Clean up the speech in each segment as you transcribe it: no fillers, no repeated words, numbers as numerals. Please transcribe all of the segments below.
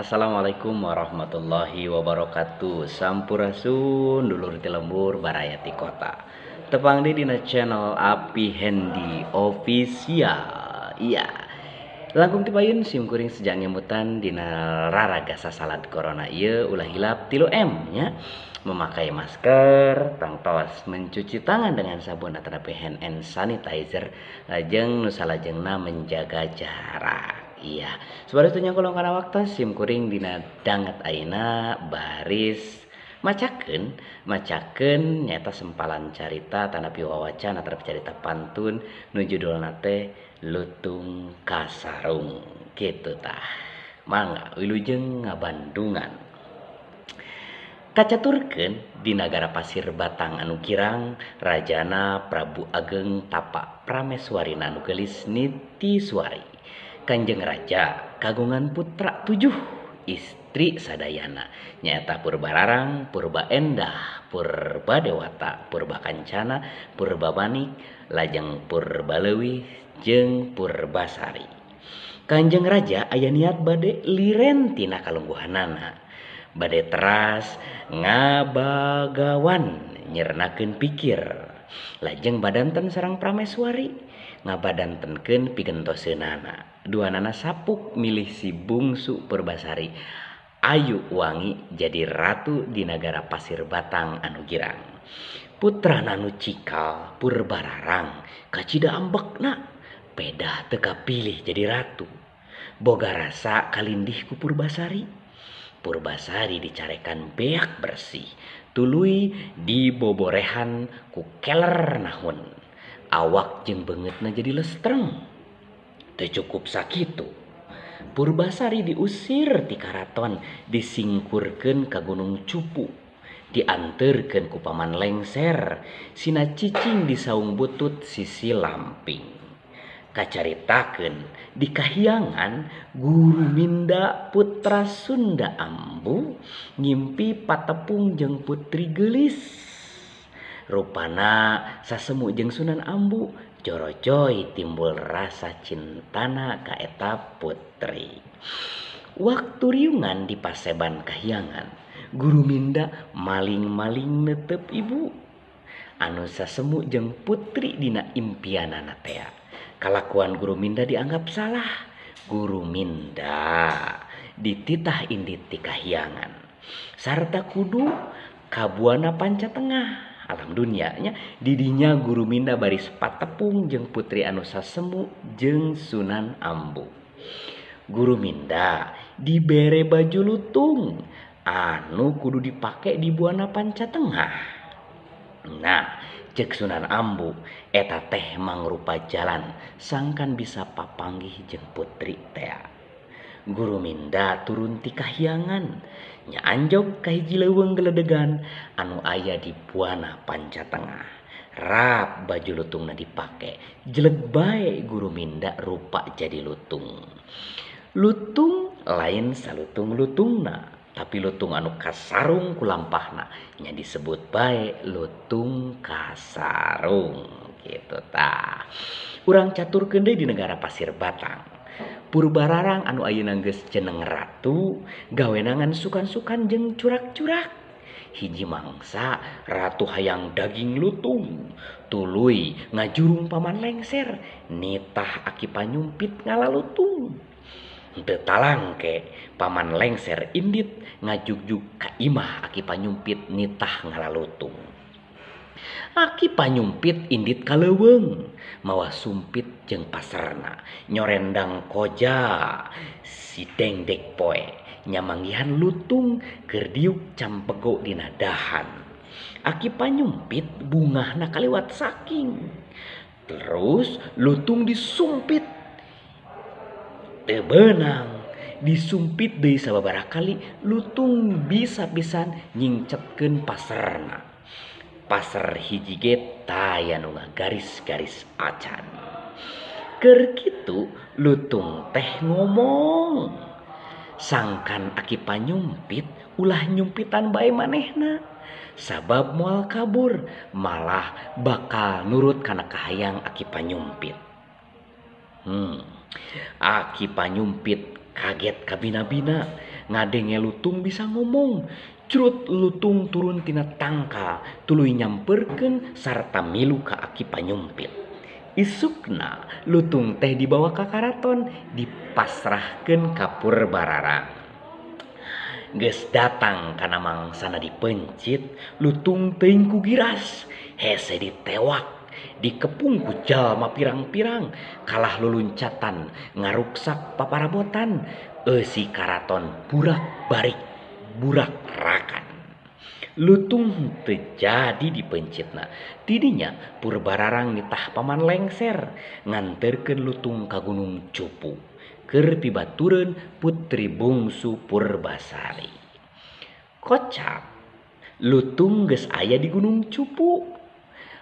Assalamualaikum warahmatullahi wabarakatuh. Sampurasun dulur ti lembur baraya ti kota. Tepang di dina channel Api Hendi Official. Iya. Langkung ti payun sim kuring sejak ngemutan dina raraga sasalad corona ieu ulah hilap 3M nya. Memakai masker, tangtos mencuci tangan dengan sabun atau hand and sanitizer, lajeng nu salajengna menjaga jarak. Iya, sebaris teu nyangkolong kana waktu sim kuring dina danget ayeuna baris macakeun nyaeta sempalan carita tanapi wawacan atanapi carita pantun nu judulna teh Lutung Kasarung kitu tah. Mangga wilujeng ngabandungan. Kacaturkeun di nagara Pasir Batang anu girang rajana Prabu Ageng Tapa Prameswarina anu geulis Nitiswari. Kanjeng Raja kagungan putra 7 istri sadayana nyaeta Purbararang, Purba Endah, Purba Dewata, Purba Kancana, Purba Manik, lajeng Purba Leuwih jeung Purbasari. Kanjeng Raja aya niat bade liren tina kalungguhanana. Bade teras ngabagawan nyernakeun pikir. Lajeng badanten sareng Prameswari ngabadantenkeun pigentoseunana. Duanana sapuk milih si bungsu Purbasari Ayu Wangi jadi ratu di nagara Pasir Batang anu girang. Putrana nu cikal Purbararang kacida ambekna pedah teu kapilih jadi ratu. Boga rasa kalindih ku Purbasari. Purbasari dicarekan beak bersih, tuluy diboborehan ku keler nahun. Awak jeung beungeutna jadi lestreng. Teu cukup sakitu. Purbasari diusir ti karaton, disingkurkeun ka Gunung Cupu, dianterkeun ku Paman Lengser, sina cicing di saung butut sisi lamping. Kacaritakeun di kahyangan Guru Minda putra Sunda Ambu ngimpi patepung jeung putri geulis. Rupana sasemu jeung Sunan Ambu jorojoy timbul rasa cintana ka eta putri. Waktu riungan di paseban kahyangan, Guru Minda maling-maling netep ibu anu sasemu jeung putri dina impianana tea. Kalakuan Guru Minda dianggap salah. Guru Minda dititah indit ti kahyangan sarta kudu kabuana panca tengah alam dunianya. Didinya Guru Minda baris patepung jeung putri anu sasemu jeung Sunan Ambu. Guru Minda dibere baju lutung anu kudu dipake di buana panca tengah. Nah, cek Sunan Ambu eta teh mangrupa jalan sangkan bisa papanggih jeung putri tea. Guru Minda turun ti kahyangan nya anjog ka hiji leuweung geledegan anu aya di buana panca tengah. Rap baju lutungna dipake, jeleg bae Guru Minda rupa jadi lutung. Lutung lain salutung-lutungna, tapi lutung anu kasarung kulampahna nya disebut bae lutung kasarung gitu tah. Urang caturkeun deui di negara Pasir Batang. Purbararang anu ayeuna geus jeneng ratu gawenangan sukan-sukan jeung curak-curak. Hiji mangsa ratu hayang daging lutung, tuluy ngajurung Paman Lengser nitah aki panyumpit ngala lutung. Teu talangke Paman Lengser indit ngajugjug ka imah aki panyumpit nitah ngala lutung. Aki panyumpit indit ka leuweung mawa sumpit jeung paserna nyorendang koja si dengdek poe nyamanggihan lutung keur diuk campego dina dahan. Aki panyumpit bungahna kaliwat saking. Terus lutung disumpit teu beunang, disumpit deui sababaraha kali lutung bisa pisan nyingcetkeun paserna. Pasar hiji ge taya nu ngagaris-garis acan. Keur kitu lutung teh ngomong, sangkan aki panyumpit ulah nyumpitan bae manehna. Sabab moal kabur malah bakal nurut kana kahayang aki panyumpit. Aki panyumpit kaget kabina-bina Ngadenge lutung bisa ngomong. Curut lutung turun tina tangkal tuluy nyamperkeun sarta milu ka aki panyumpit. Isukna lutung teh dibawa ka karaton dipasrahkeun ka Purbararang. Geus datang kana mangsana dipencit, lutung teuing ku giras, hese ditewak, dikepung ku jalma pirang-pirang, kalah luluncatan ngaruksak paparabotan, eusi karaton burak barik burak rakan. Lutung teu jadi dipencitna. Tidinya Purbararang nitah paman lengser nganterkeun lutung ka Gunung Cupu keur pibatureun putri bungsu Purbasari. Kocap, lutung geus aya di Gunung Cupu.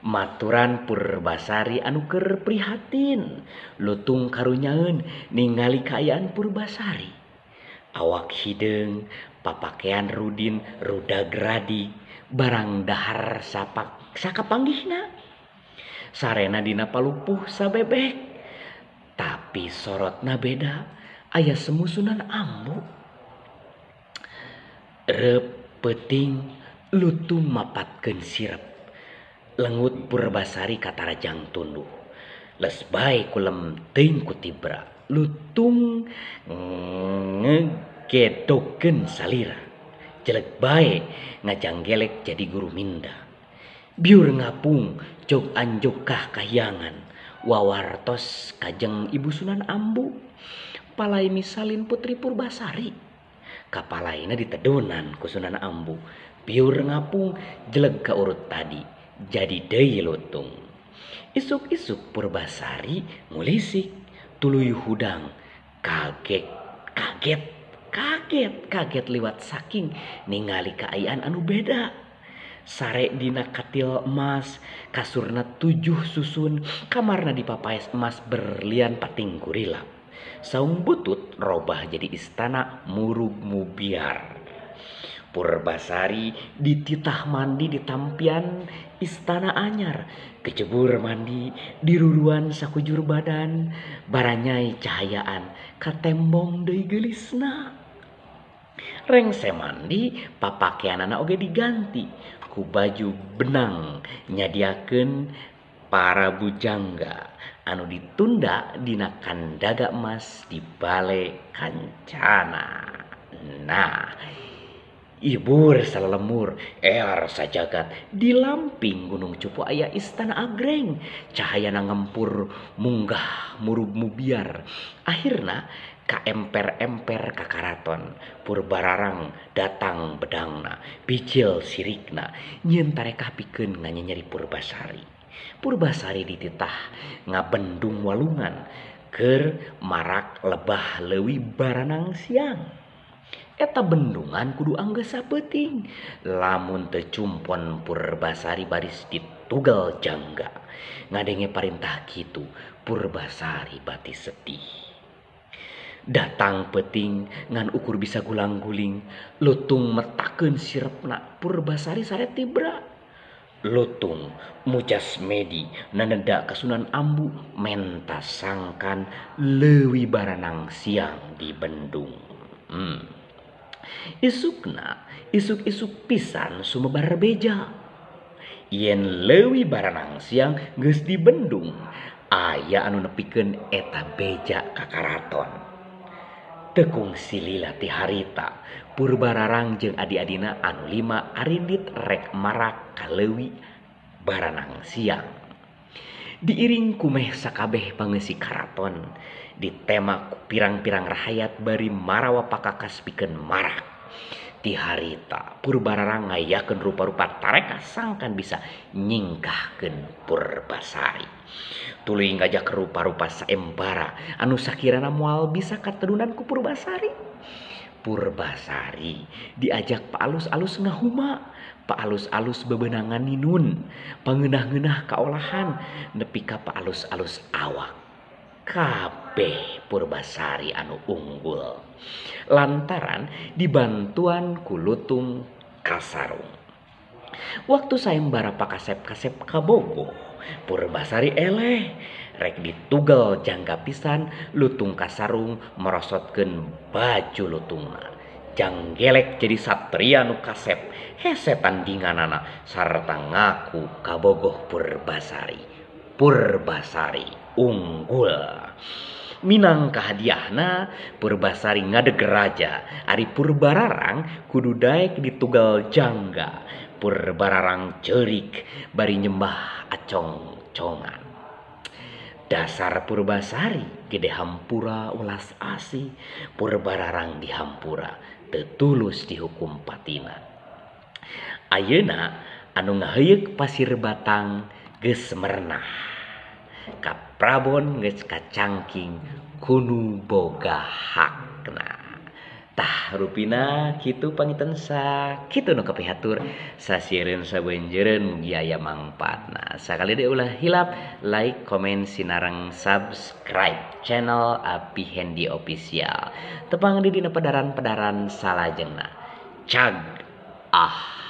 Maturan Purbasari anu keur prihatin, lutung karunyaeun ningali kaayaan Purbasari. Awak hideung, papakean rudin rudagradi, barang dahar sapak sakapanggihna. Sarena dina palupuh sabebek. Tapi sorotna beda, aya semusunan ambu. Reup peuting lutung mapatkeun sirep. Lengut Purbasari katarajang tunduh. Les bae kulem teuing ku tibra. Lutung ngegedokeun salira. Jelek bae ngajanggelek jadi guru minda. Biur ngapung jog anjokah kahyangan. Wawartos kajeng ibu Sunan Ambu. Palai misalin putri Purbasari. Kapalaina ditedonan ku Sunan Ambu. Biur ngapung jeleg ka urut tadi. Jadi deui lutung. Isuk-isuk Purbasari ngulisik tuluy hudang. Kaget kaget kaget kaget liwat saking ningali kaayaan anu beda. Sare dina katil emas, kasurna 7 susun, kamarna dipapaes emas berlian pating gurilap. Saung butut robah jadi istana murug mubiar. Purbasari dititah mandi di tampian istana anyar, kecebur mandi diruruan sakujur badan, baranyai cahayaan katembong deui geulisna. Rengse mandi papakeanana oge diganti ku baju benang nyadiakeun para bujangga anu ditunda dina kandaga emas di bale kancana. Nah, ibur salelemur ear sajagat di lamping Gunung Cupu aya istana agreng, cahayana ngempur munggah murub mubiar. Akhirna ka emper-emper ka karaton Purbararang datang bedangna, bijil sirikna, nyieun tarekah pikeun nganyenyeri Purbasari. Purbasari dititah ngabendung walungan keur marak lebah leuwih baranang siang. Eta bendungan kudu anggeus sapeuting, lamun teu cumpon Purbasari baris ditugel jangga. Ngadenge parintah kitu Purbasari bati sedih. Datang peuting ngan ukur bisa gulang-guling, lutung metakeun sirepna Purbasari sare tibra. Lutung mujas medi naneda ka Sunan Ambu menta sangkan leuwih baranang siang di bendung. Isukna isuk-isuk pisan sumebar beja. Yen leuwih baranang siang geus di bendung, aya anu nepikeun eta beja ka karaton. Tekung silila ti harita Purbararang jeung adi-adina anu 5 arindit rek marak ka leuwih baranang siang. Diiring kumeh sakabeh pangeusi karaton, ditema ku pirang-pirang rahayat bari marawa pakakas pikeun marak. Ti harita Purbararang ngayakeun rupa-rupa tarekah sangkan bisa nyingkahkeun Purbasari. Tuluy ngajak rupa-rupa saembara anu sakirana moal bisa katedunan ku Purbasari. Purbasari diajak paalus-alus ngahuma, paalus-alus bebenangan ninun, pangeunah-ngeunah kaolahan nepi ka paalus-alus awak. Kabeh Purbasari anu unggul lantaran dibantuan ku lutung kasarung. Waktu sayembara pakasep-kasep kabogoh, Purbasari eleh rek ditugel jangga pisan, lutung kasarung merosotkeun baju lutungna. Janggelek jadi satria nu kasep hese tandinganana sarta ngaku kabogoh Purbasari. Purbasari unggul. Minangka hadiahna Purbasari ngadeg raja, ari Purbararang kudu daek ditugal jangga. Purbararang ceurik bari nyembah acong-congan. Dasar Purbasari gede hampura ulas asih, Purbararang dihampura teu tulus dihukum patina. Ayeuna anu ngaheuyeuk Pasir Batang geus merenah. Kaprabon geus kacangking kunu boga hakna. Tah rupina kitu panginten sakitu nu kapihatur sasiereun sabeunjeureun mugi aya mangpaatna. Sakali deui ulah hilap like, komen, sinareng subscribe channel Api Hendy Official. Tepang di dina pedaran-pedaran salajengna. Cag ah.